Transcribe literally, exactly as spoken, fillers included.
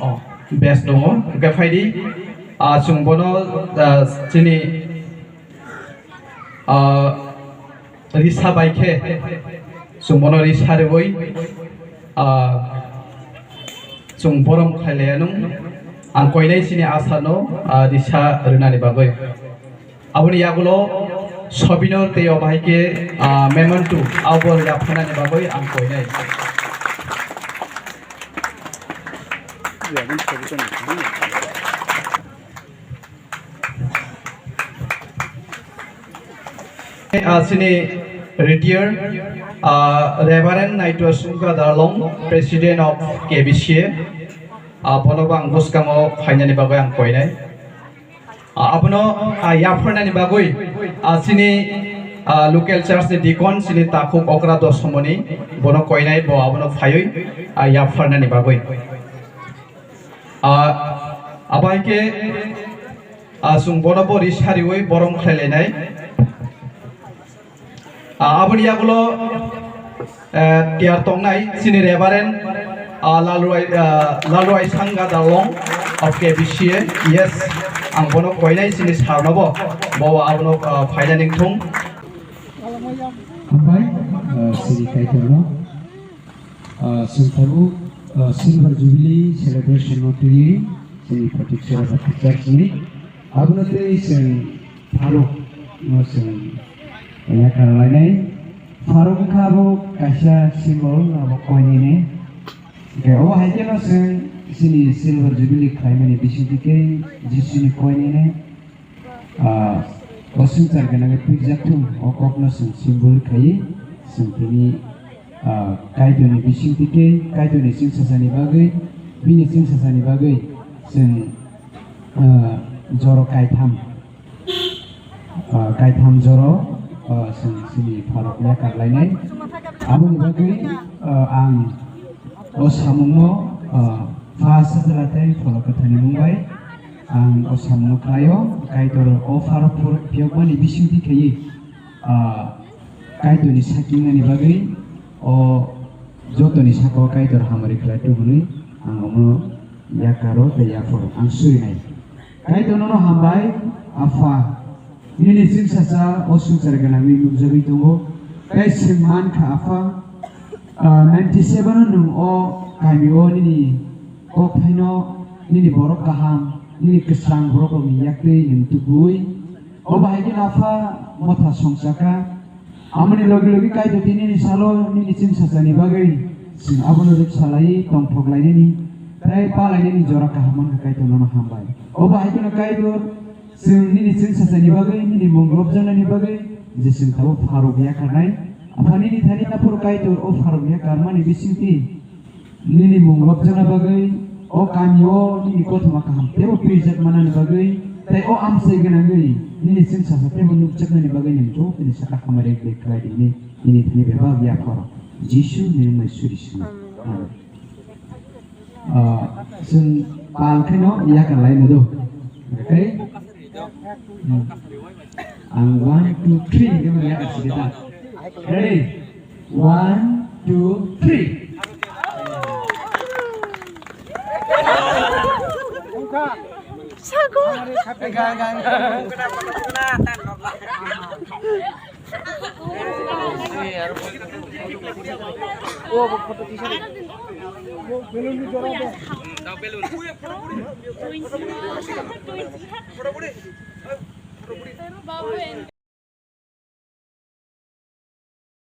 Oh, best tongo. Hwnkhe phaidi, ah, chwng bono, ah, chini, ah, risa bai khe, chwng bono risa rwui, ah, chwng borom khlai laiya nung. Ang koinai chini asano, ah, risa rwnani bagwi. Aboni yagulo souvenir tei obo hai khe, ah, memento abo yapharnani bagwi ang koinai. Ah, chini retired, ah, Reverend Naitwa Sungka Darlong, President of K B C A, ah, bonobo ang bwskango phainani bagwi ang koinai. Ah, abono, ah, yapharnani bagwi, ah, chini, ah, local church ni deacon, chini takhuk okra Dosomoni, bono koinai, bo abono phaiwi, ah, yapharnani bagwi. Ah, abo hai khe, ah, chwng bono bo ri sariwi borom khlai lainai. Ah, aboni yagulo, eh, tiyar tongnai chini Reverend, ah, Lalwai, ah, Lalwai Sangha Darlong of K B C A. Yes, ang bono koinai chini sir no bo, bo abono, ah, phaina ningthung. Hambai, ah, chini Kaitor no, ah, chwng tabuk, ah, Silver Jubilee celebration no twiwi chini Pratik Sera Baptist Church ni. Abono tei chwng pharuk no chwng yakar lainai. Pharuk wngkha abo kaisa symbol abo koinini. Hwnkhe obo hai kheno chwng chini Silver Jubilee khlaimani bisingtwi khe Jisuni koinini, ah, o swngchar gwnangwi phuijakthung o kokno chwng symbol khaiwi chwng tini, ah, Kaitorni bisingtwi khe Kaitorni chwngsachani bagwi bini chwngsachani bagwi chwng ah, joro kaitham, ah, kaitham joro, ah, chwng chini pharok yakar lainai. Aboni bagwi, ah, ang o samungno, ah, pha sajla tei pholok kwthani mung bai Ang o samno khlaio, Kaitor o pharo phiyokmani bisingtwi khaiwi, ah, Kaitorni sakingnani bagwi o jotoni saka-o Kaitor hamari khlai tubunwi ang omo yakaro tei yaphoro ang surinai. Kaitor nono hambai, Apha. Nini chwngsacha o swngchar gwnangwi nukjagwi tongo. Tei chwng mankha, Apha, ah, ninety seven o nwng o kamio nini kokthaino, nini borok kaham, nini kwsang borok rokni yaktwi nwng tubui. O bahai kheno, Apha, motha songchakha. Amoni logi logi Kaitor tini nini salo nini chwngsachani bagwi chwng abono rwk salai tongthok lainani tei pa lainani jora kaham mankha, Kaitor nono hambai. O bahai kheno Kaitor, chwng nini chwngsachani bagwi, nini mung lobjaknani bagwi je chwng tabuk pharok yakarnai. Apha nini thani aphuru Kaitor o pharok yakarmani bisingtwi nini mung lobjakna bagwi, o kamio nini kothoma kaham teibo prijak manani bagwi, tei o amchai gwnangwi nini chwngsacha teibo nukjaknani bagwi nwng jotono saka hamari khlai di, nini thani bebak yapharo. Jisu nini mwnwi suri sino. Amen. Ah, chwng pal kheno yakar lai mudo. Okay? Hmm. Ang one, two, three hingke mani yakar sidi ta. Ready? One, two, three. Sago.